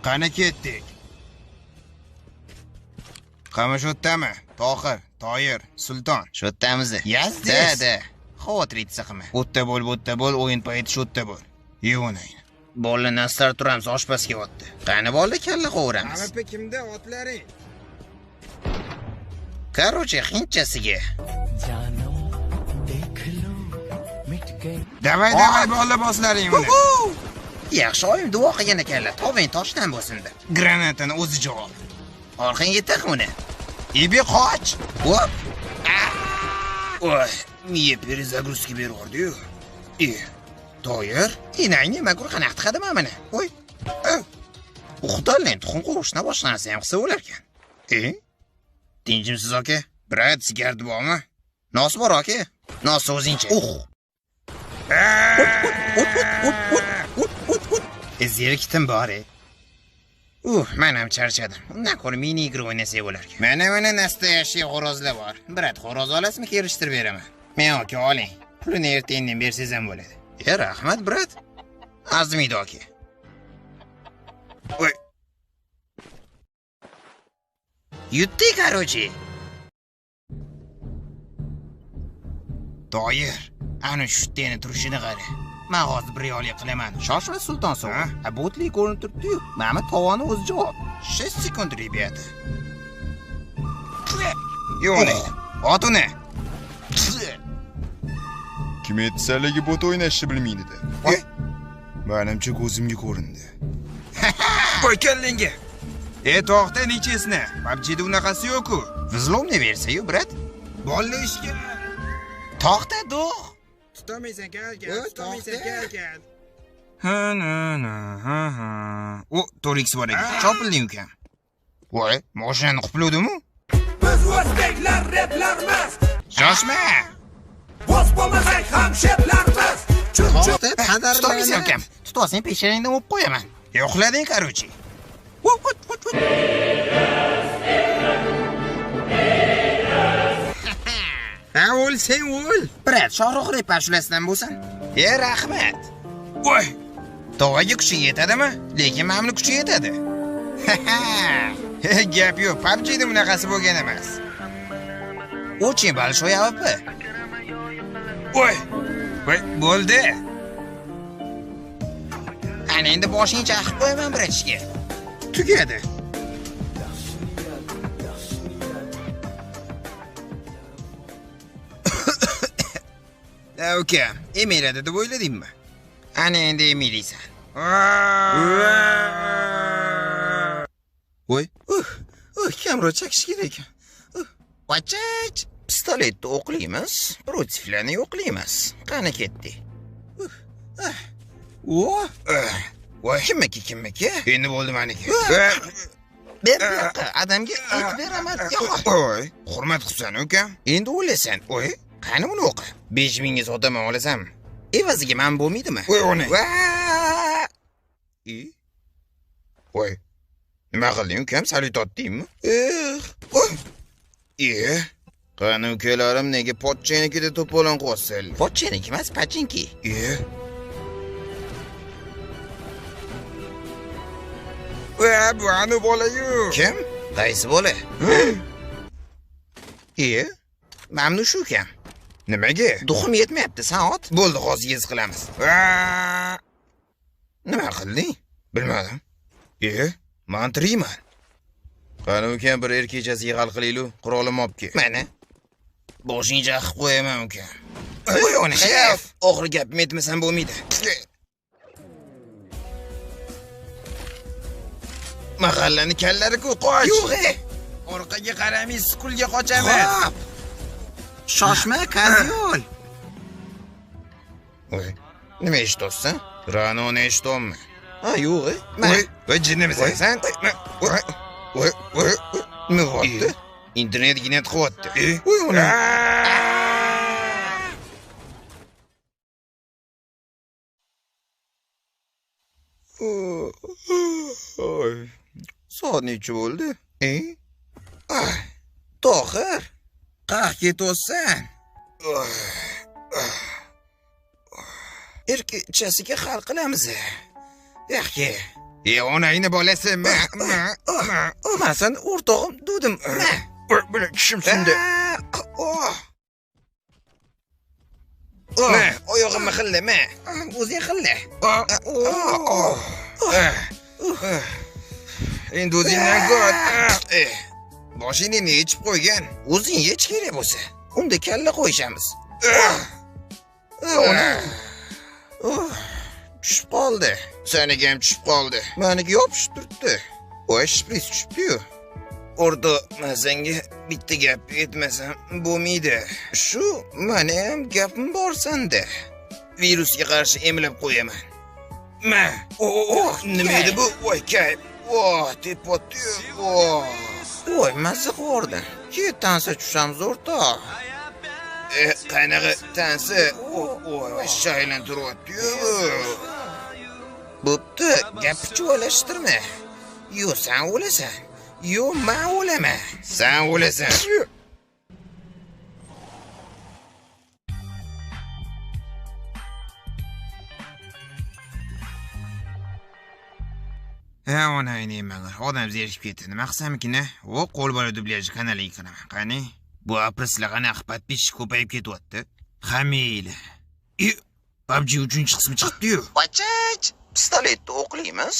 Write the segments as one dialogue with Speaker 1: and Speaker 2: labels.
Speaker 1: Qani ketdik. Qama shu yerdami? Tohir, Toyir, Sulton.
Speaker 2: Shu yerdamiz.
Speaker 1: Я здесь.
Speaker 2: Да, да. Xavotir qilma.
Speaker 1: O'tda bo'l, bu yerda bo'l, o'yin payti shu yerda bo'l. Yuvonang.
Speaker 2: Bolalar nastar turamiz, oshpaz kelyapti. Qani bolalar kalla qovuramiz.
Speaker 1: AWP kimda, otlaring?
Speaker 2: Короче, hindchasiga.
Speaker 3: जानम देख लो मिट गए
Speaker 1: Давай, давай, bolalar boslaring uni.
Speaker 2: Yaxshi oyim duo qilgan ekanlar, toving toshdan bo'lsin deb.
Speaker 1: Granatani o'zi javob.
Speaker 2: Orqangga tiq uni.
Speaker 1: Ibi qoch.
Speaker 2: Hop. Oy, miya перезагрузка bervordi-yu. E, Toyir, enang nima ko'r qanaqa tiqadi mana buni? Voy. Uxdalning tuxum qovurishdan boshqa narsa ham qilsa bo'larkan. E? Tinchimsiz aka?
Speaker 1: Брат, sigaret bormi?
Speaker 2: Nos bor aka. Nos o'zingcha. Uh. E, zerikdim bor. E. Men ham charchadim. Undan ko'ra mini игра o'ynasak bo'larkan. Mana mana настоящий xo'rozlar bor. Брат, xo'roz olasizmi, kelishtirib beraman. Men aka oling. Pulini ertandan bersangiz ham bo'ladi. E, rahmat, брат. Azmiydi aka. Oy. Yutdik, короче. Toyir, ana shu teni turishini qara. Men hozir bir yo'li qilaman. Shoshma Sulton so'ng. A botli ko'rinib turibdi-yu. Mana tovoni o'zi javob.
Speaker 1: 6 sekund, ребята. Yo'q, ot uni.
Speaker 4: Kim aytsaligi bot o'ynashni bilmaydi deb.
Speaker 1: Voy,
Speaker 4: Manimcha ko'zimga ko'rindi.
Speaker 1: Voy kallangga. E, to'xta, nechasini? PUBG'da unaqasi yo'q-ku.
Speaker 2: Взломный versiya-yu, брат.
Speaker 1: Bolalar ishga.
Speaker 2: To'xta, do'q.
Speaker 1: Tutolmaysan, kal, kal.
Speaker 2: Voy,
Speaker 1: Tutolmaysan,
Speaker 2: to'xta.
Speaker 1: Kal, kal. Ha, na, na, ha, ha. O, 4x bor ekan. Chopilding ukam.
Speaker 2: Voy, mashinani quplovdimi?
Speaker 5: Biz o'zbeklar replarmiz.
Speaker 1: Shoshma.
Speaker 5: Bo'z bo'lmasak ham sheplarmiz. Chunki
Speaker 2: To'xta,
Speaker 1: Tutolmaysan ukam.
Speaker 2: Tutolsang peshonangdan o'pib qo'yaman.
Speaker 1: Yo'qlading, короче.
Speaker 2: Voy, voy, voy, voy.
Speaker 1: Ha, o'lsang o'l.
Speaker 2: Брат, Shohruh rep ashulasidan bo'lsin.
Speaker 1: E, rahmat. Voy. Tog'aga kuching yetadimi?
Speaker 2: Lekin mamni kuchi yetadi.
Speaker 1: Gap yo'q, PUBG'da bunaqasi bo'lgan emas.
Speaker 2: Очень большой AWP.
Speaker 1: Voy. Voy, bo'ldi.
Speaker 2: Ana endi boshingni chaqib qo'yaman братишка.
Speaker 1: Tugadi. Uka, emiradi deb o'yladingmi?
Speaker 2: Ana endi emiriysan. Voy, kamroq chakish kerak ekan. Vachach, pistoletni o'qlaymiz, против larni yo'qlaymiz. Qani ketdik. O,
Speaker 1: Voy,
Speaker 2: kimniki, kimniki?
Speaker 1: Endi bo'ldi meniki.
Speaker 2: Ber bu yoqqa, adamga et beraman. Yo'q.
Speaker 1: Voy, hurmat qilsan ukam.
Speaker 2: Endi o'ylasan. Voy, qani uni o'qi. 5000 ga sotaman, olasanmi? Evaziga man bo'lmaydimi?
Speaker 1: Voy, uni.
Speaker 2: Va! E?
Speaker 1: Voy. Nima qilding ukam? Salyut otdingmi?
Speaker 2: Eh, voy.
Speaker 1: E, qani ukalarim nega pochchanikida to'polon qilyapsizlar?
Speaker 2: Pochchaniki emas, pachinki.
Speaker 1: E. Va, bu ani bola-yu.
Speaker 2: Kim? Qaysi bola? E, mamnu shu ukam.
Speaker 1: Nimaga?
Speaker 2: Дух im yetmayapti, san ot. Bo'ldi, hozir yez qilamiz.
Speaker 1: Va!
Speaker 2: Nima qilding?
Speaker 1: Bilmadim. E, men tirikman. Qani ukam bir erkakchasiga hal qilaylik, qurolim olib kel.
Speaker 2: Mana. Boshingni chaqib qo'yaman ukam.
Speaker 1: Voy, ona.
Speaker 2: Shef, oxiri gapimni aytmasam bo'lmaydi.
Speaker 1: Mahallani kallari-ku, qoch.
Speaker 2: Yo'q, e.
Speaker 1: Orqaga qaramay skulga qochamiz.
Speaker 2: Hop. Shoshma, kazyol.
Speaker 1: Voy, nima eshityapsan? Ra'noni eshityapman.
Speaker 2: Ha, yo'q, e.
Speaker 1: Voy, voy, jinnimisan sen? Voy, voy, voy.
Speaker 2: Nima bo'lyapti?
Speaker 1: Internet ginet qilyapti.
Speaker 2: E? Voy, ona.
Speaker 1: Oy. Soat necha bo'ldi?
Speaker 2: E? Ah, Tohir, qayerga ketyapsan? Erkakchasiga hal qilamiz. Yaxshi.
Speaker 1: E onangni bolasi. Ma, ma, ma.
Speaker 2: Man seni o'rtog'im dedim.
Speaker 1: Buni tishim sindi. Ma, oyog'imni xilla, ma.
Speaker 2: O'zing xilla.
Speaker 1: Endi o'zingdan ko'r. Boshingni ne yechib qo'ygan?
Speaker 2: O'zing yech kerak bo'lsa. Unda kalla qo'yishamiz. Ona. Tushib qoldi.
Speaker 1: Seniki ham tushib qoldi.
Speaker 2: Meniki yopishib turibdi. Voy, shpris tushibdi-yu.
Speaker 1: O'rta, men senga bitta gap aytmasam bo'lmaydi.
Speaker 2: Shu meni ham gapim bor senda.
Speaker 1: Virusga qarshi emlab qo'yaman. Ma, nima edi bu? Voy, kayf. Voy, tepotdi-yu.
Speaker 2: Voy, mazza qildi. Keyin tansa tushamiz o'rtoq.
Speaker 1: Qanaqa tansa? Voy, shaylantiryapti-yu.
Speaker 2: Bo'pti, gapni chuvalashtirma. Yo sen o'lasan, yo men o'laman.
Speaker 1: Sen o'lasan. Ha, onangni emagar. Odam zerikib ketdi. Nima qilsamkin? O, qo'l bola dublyaj kanaliga kiraman. Qani? Bu aprislar qanaqa podpисчик ko'payib ketyapti. Ha, mayli. PUBG 3-qismi chiqdi-yu.
Speaker 2: Vachach, pistoletni o'qlaymiz.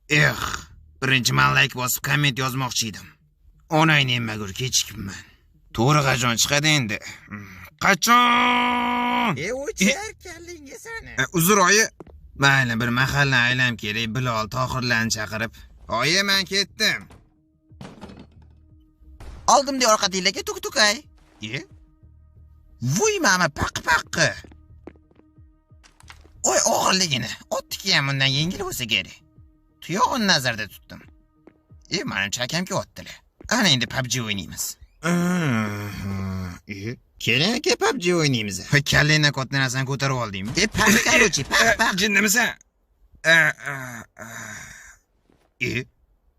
Speaker 1: Eh, birinchi man like bosib komment yozmoqchi edim. Onangni emagur, kechikibman. To'g'ri qachon chiqadi endi? Qachon?
Speaker 2: O'char kallingga sani.
Speaker 1: Uzr oyi. Mayli, bir mahallani aylanib kelay, Bilol, Tohirlarni chaqirib. Oyi, men ketdim.
Speaker 2: Oldimda orqadinglarga tuk-tukay. Vuy, mama paq-paqqi. Oy, og'irligini. Otniki ham undan yengil bo'lsa kerak. Tuyog'ini nazarda tutdim. Menimcha akam kelyaptilar. Ana endi PUBG o'ynaymiz. Keling aka, PUBG o'ynaymiz.
Speaker 1: Kallangdan katta narsani ko'tarib oldingmi?
Speaker 2: Paq, короче, paq, paq.
Speaker 1: Jinnimisan?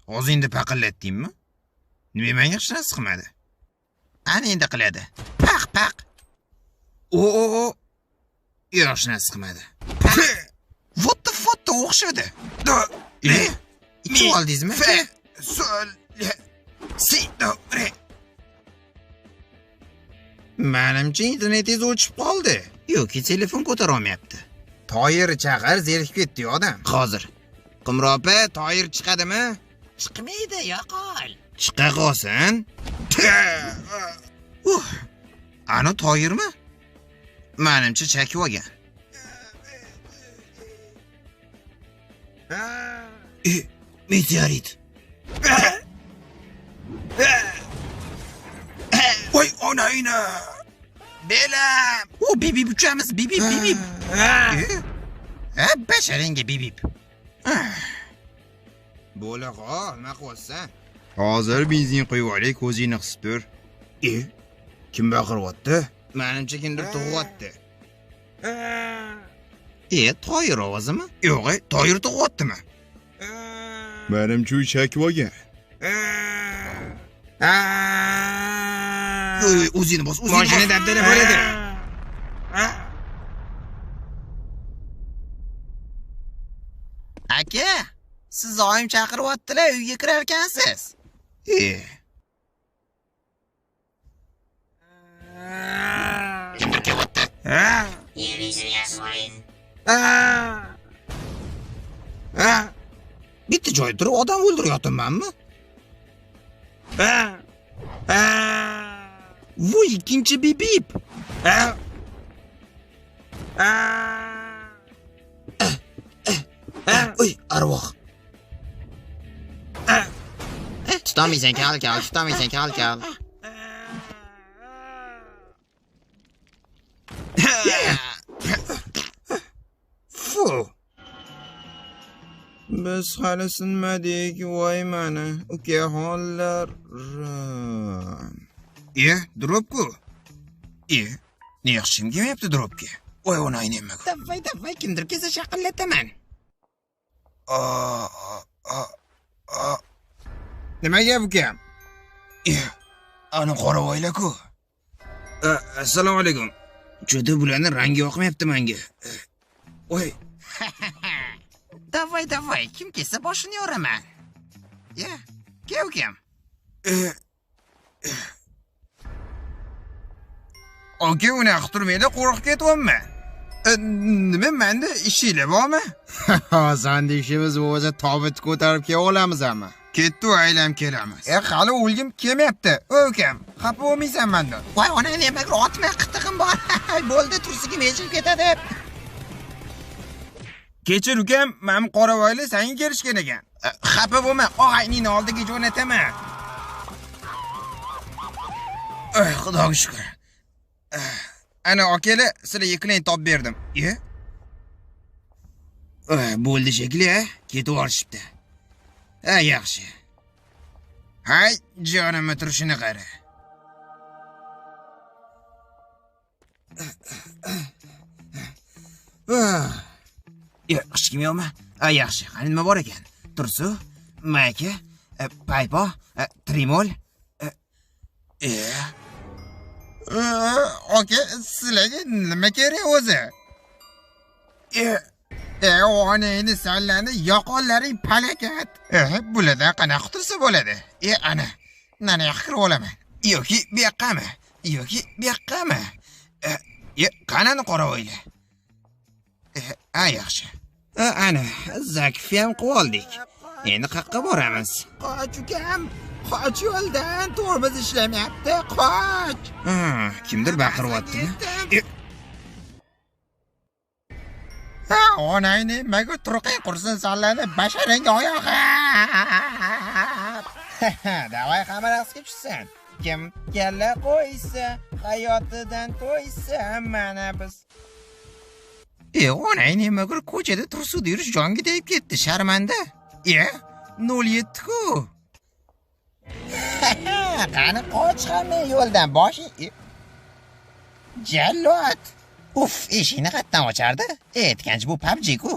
Speaker 1: Hozir endi paqillatdingmi? Nima menga hech narsa qilmadi.
Speaker 2: Ana endi qiladi. Paq, paq.
Speaker 1: O. Yo'q, hech narsa qilmadi.
Speaker 2: What the fuck o'xshadi. Ichib oldingizmi?
Speaker 1: Fe, sol, si, do, re.
Speaker 2: Menimcha internetingiz o'chib qoldi. Yoki telefon ko'tara olmayapti.
Speaker 1: Toyir chaqir, zerikib ketdi odam.
Speaker 2: Hozir.
Speaker 1: Qumri opa, Toyir chiqadimi?
Speaker 2: Chiqmaydi, yo'qol.
Speaker 1: Chiqa qolsin. Ana Toyirmi? Menimcha chakib olgan.
Speaker 2: Meteorit.
Speaker 1: Voy onayni. Belam.
Speaker 2: O bibip uchamiz, bibip, bibip. Ha, basharingga bibip.
Speaker 1: Bo'la qol, nima qilyapsan? Hozir benzin quyib olay, ko'zingni qisib tur. Kim baqiryapti?
Speaker 2: Menimcha kimdir tug'yapti. Toyir ovozimi?
Speaker 1: Yo'q, Toyir tug'yaptimi?
Speaker 4: Menimcha u chakib olgan.
Speaker 2: O'zingni bos, o'zingni bos.
Speaker 1: Mashina dabdala bo'ladi.
Speaker 2: Aka, siz oyim chaqiryaptilar, uyga kirar ekansiz. Kimdir kelyapti. Bitta joyda turib odam o'ldiryapmanmi? Voy, ikkinchi bibip. Oy, arvoh. Tutolmaysan, kal, kal, tutolmaysan, kal, kal.
Speaker 1: Fu. Biz hali sinmadik, voy mani, ukaxonlarim. Dropku. Ne yaxshim kelmayapti dropga. Voy onangni emaku.
Speaker 2: Davay, davay, kimdir kelsa shaqillataman.
Speaker 1: Nima gap ukam? Ana qoravoylar-ku. Assalomu alaykum. Juda bularning rangi yoqmayapti menga. Voy.
Speaker 2: Davay,
Speaker 1: Давай, давай, kim kelsa boshini yoraman. Ya, kel ukam. Aka, unaqa turmaydi, qo'rqib ketyapman. Nima, menda ishinglar bormi?
Speaker 2: Sanda ishimiz bo'lsa, tobut ko'tarib kela olamizmi?
Speaker 1: Ketdi, aylanib kelamiz. Hali o'lgim kelmayapti. Ukam, xafa bo'lmaysan mendan. Voy onang, nimaga otma, qitig'im bor. Bo'ldi, tursigim yechilib ketadi. Kechir ukam, men qoravoyli senga kelishgan ekan. Xafa bo'lma, og'ayningni oldiga jo'nataman. Xudoga shukr. Ana akalar, sizlarga klient topib berdim. Bo'ldi shekilli, ketib yuborishibdi. Ha, yaxshi. Hay, jonimni turishini qara. Hech kim yo'qmi? Yaxshi, qani nima bor ekan? Tursu, mayka, paypo, trimol. Aka, sizlarga nima kerak o'zi? Onangni sallani yoqonlaring palakat. Bulardan qanaqa qutulsa bo'ladi? Ana, mana yoqqa kirib olaman. Yoki bu yoqqami? Yoki bu yoqqami? Qanani qoravoylar? Yaxshi. Ana, zakfi ham qilib oldik. Endi qayerqa boramiz? Qoch ukam, qoch yo'ldan, tormoz ishlamayapti, qoch. Kimdir baqiryaptimi? Ha, onangni nimaga turqing qursin sallani, basharangga oyog'i. Davay hamma raqsga tushsin. Kim kalla qo'ysa, hayotidan to'ysa, mana biz. Onang nimaga ko'chada tursuvda yurish jonga tegib ketdi, sharmanda. 07-ku. Qani qoch hamma yo'ldan, boshing. Jallod. Uf, eshikni qayerdan ochardi? Aytgancha bu PUBG-ku.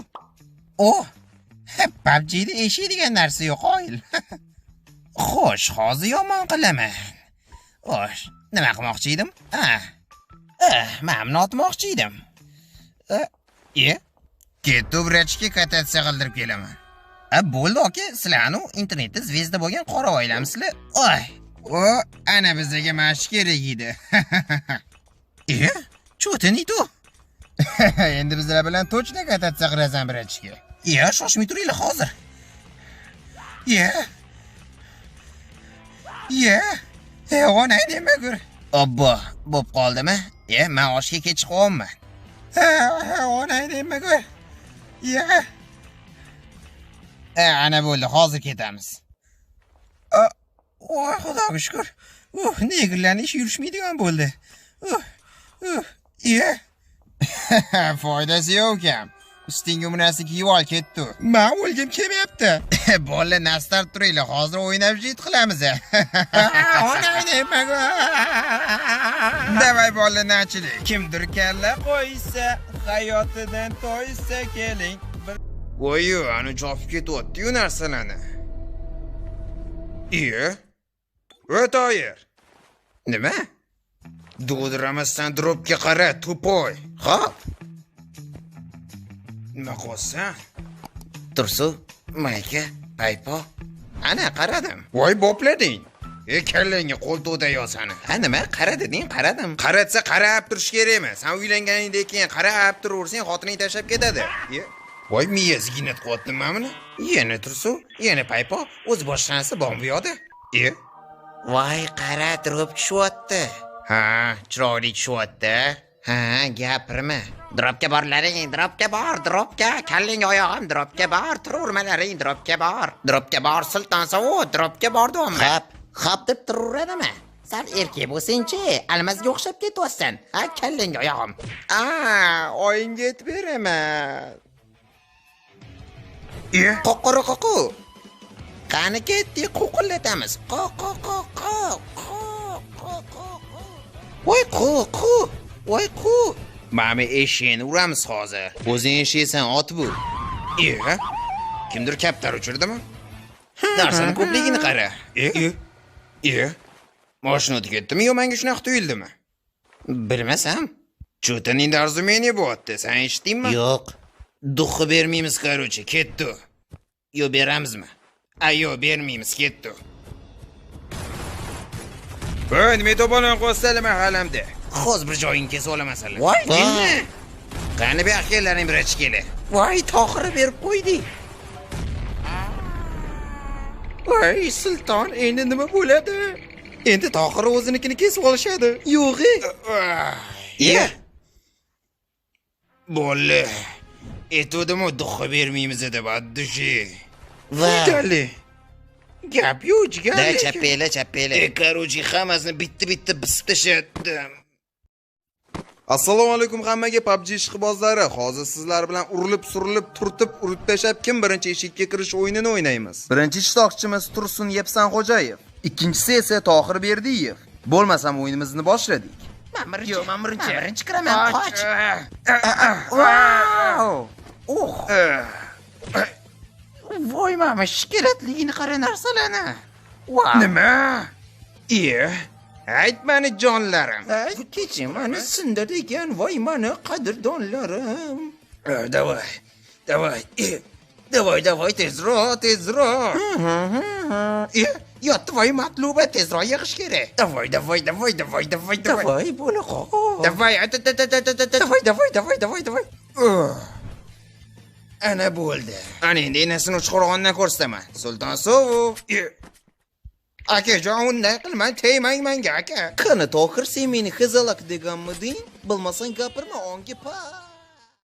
Speaker 1: Oh, PUBG'da eshik degan narsa yo'q, qoyil. Xo'sh, hozir yomon qilaman. Xo'sh, nima qilmoqchi edim? Men buni otmoqchi edim. Ketdi, vrachga katatsiya qildirib kelaman. Bo'ldi aka, sizlarni internetda zvezda bo'lgan qora oilamsizlar. Oy, ana bizga mana shu kerak edi. Что-то не то. Endi bizlar bilan точно katatsiya qilasan vrachga. Shoshmay turinglar hozir. Onang nima ko'r? Obbo, bo'p qoldimi? Men oshga kech qolyapman. Onang nima ko'r? Ana bo'ldi, hozir ketamiz. Voy, Xudoga shukr. Negrlarning ishi yurishmaydigan bo'ldi. Foydasi yo'q ukam. Ustingga bunasi kiyib ol, ketdi. Men o'lgim kelmayapti. Bolalar, nastar turinglar, hozir o'ynab jit qilamiz. Onang nima ko'r? Davay bolalar, nachilik. Kimdir kalla qo'ysa, hayotidan to'ysa, keling. Voy, ani chopib ketyapti-yu narsalarni. O'toyir. Nima? Dovdiramasdan dropga qara, tupoy. Hop. Nima qilyapsan? Tursu, mayka, paypo. Ana qaradim. Voy, boplading. Kallangga qo'ltiqda yosani. Ha, nima? Qara deding, qaradim. Qaratsa qarab turish kerakmi? Sen uylanganingdan keyin qarab turaversang, xotining tashlab ketadi. Voy, miyasi ginat qilyaptimi mana buni? Yana Tursu, yana paypo, o'z boshqa narsa bormi bu yoqda? Voy, qara, drop tushyapti. Ha, chiroyli tushyapti. Ha, gapirma. Dropga borlaring, dropga bor, dropga, kallang oyog'im, dropga bor, turavermalaring, dropga bor. Dropga bor, Sulton Sovut, dropga bor deyapman. Hop, hop deb turaveradimi? Sal erkak bo'lsang-chi, almazga o'xshab ketyapsan. Ha, kallang oyog'im. Oyimga aytib beraman. Qo'qiri qo'qu. Qani ketdik, qo'qillatamiz. Qo qo qo qo qo qo qo. Voy qo qo. Voy qo. Mana eshikni uramiz hozir. O'zing eshiksan, ot bu. Kimdir kaptar uchirdimi? Narsani ko'pligini qara. Mashina o'tib ketdimi yo menga shunaqa tuyuldimi? Bilmasam. Что-то недоразумение bo'lyapti. Sen eshitdingmi? Yo'q. Duxi bermaymiz, короче, ketdi. Yo beramizmi? A yo'q, bermaymiz, ketdi. Voy, nima to'polon qo'ysalar mahallamda? Hozir bir joyingni kesib olaman sanlar.
Speaker 2: Voy, jinni.
Speaker 1: Qani bu yoqqa kellaring birinchi keli.
Speaker 2: Voy, Tohirni berib qo'ydik. Voy, Sulton, endi nima bo'ladi? Endi Tohir o'zinikini kesib olishadi. Yo'q.
Speaker 1: Ye. Bo'ldi. Aytuvdim-u, duxi bermaymiz deb, addushi.
Speaker 2: Va.
Speaker 1: Jigarli. Gap yo'q, jigarli.
Speaker 2: Da chapela, chapela.
Speaker 1: Короче, hammasini bitta-bitta bisib tashladim.
Speaker 6: Assalomu alaykum hammaga PUBG ishqibozlari. Hozir sizlar bilan urilib, surilib, turtib, urib tashlab kim birinchi eshikka kirish o'yinini o'ynaymiz. Birinchi ishtirokchimiz Tursun Yepsanxo'jayev, ikkinchisi esa Tohir Berdiyev. Bo'lmasam o'yinimizni boshladik.
Speaker 2: Men birinchi.
Speaker 1: Yo'q, men birinchi.
Speaker 2: Men birinchi kiraman, qoch. Vau! Oh! Voy, mana shikelatligini qara narsalarni. Vau!
Speaker 1: Nima? Iye. Aytmani jonlarim.
Speaker 2: Ay, kecha mani sindirdi ekan, voy mani qadrdonlarim.
Speaker 1: Давай. Давай. Давай, давай, tezroq, tezroq. Yotdi, voy matluba, tezroq yig'ish kerak. Давай, давай, давай, давай, давай, давай.
Speaker 2: Давай, bo'la qol.
Speaker 1: Давай,
Speaker 2: Давай, давай, давай, давай, давай.
Speaker 1: Ana bo'ldi. Ana endi enasini Uchqo'rg'ondan ko'rsataman. Sulton Sovov. Akajon, unday qilmang, tegmang menga, aka.
Speaker 6: Qani Tohir, sen meni xizalak deganmiding? Bilmasang gapirma, ongi pa.